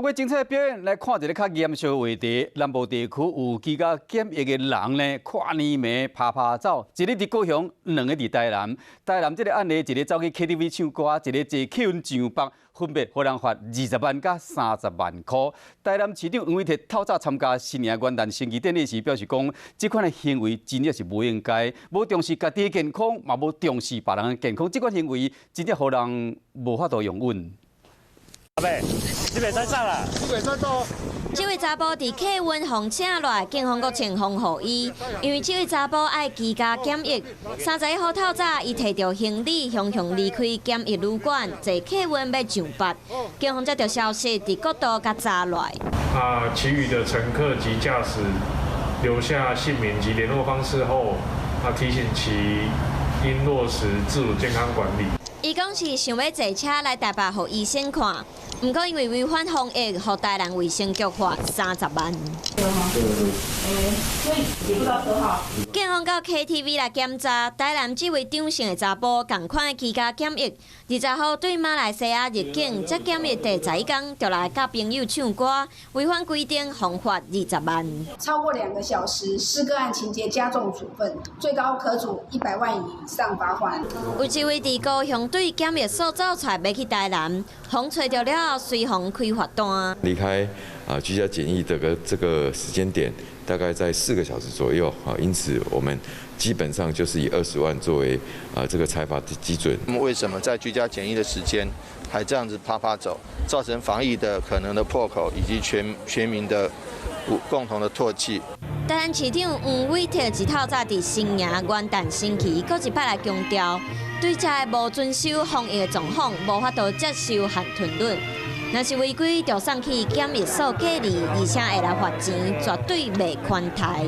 過精彩表演，來看一个較嚴肅的話題。南部地區有居家檢疫的人呢，跨年暝趴趴走，一个佇高雄，兩个佇台南。台南這个案例，一个走去 KTV 唱歌，一个坐客運上北，分別予人罰20萬佮30萬箍。台南市長黃偉哲透早參加新年元旦升旗典禮時表示講，這款的行為真正是無應該，無重視家己的健康，嘛無重視別人的健康，這款行為真正予人無法度容忍。阿伯，你袂使走啦，你袂使走。這位查埔佇客運予請落來，警方閣穿防護衣，因為這位查埔愛居家檢疫。31號透早，伊提著行李，雄雄離開檢疫旅館，坐客運欲上北。警方接著消息，佇國道共查落來。啊，其餘的乘客及駕駛留下姓名及聯絡方式後，啊，提醒其應落實自主健康管理。伊講是想欲坐車來台北予醫生看，毋過因為違反防疫，予台南衛生局罰30萬。警方到 KTV 來檢查，台南這位張姓的查埔仝款的居家檢疫，20號對馬來西亞入境，才檢疫第11天就來佮朋友唱歌，違反規定，予罰20萬。超過2個小時，視個案情節加重處分，最高可處100萬以上罰鍰。有一位佇高雄對檢疫所走出來，欲去台南，予揣著了後，隨予開罰單。離開啊居家檢疫的個這個時間點，大概在4個小時左右啊，因此我們基本上就是以20萬作為啊這個裁罰的基準。那麼為什麼在居家檢疫的時間還這樣子趴趴走，造成防疫的可能的破口，以及全民的共同的唾棄？台南市長黃偉哲一透早佇新營元旦升旗，閣一擺來強調，對這个無遵守防疫的狀況，無法度接受限吞率。若是違規，就送去檢疫所隔離，而且會來罰錢，絕對袂寬待。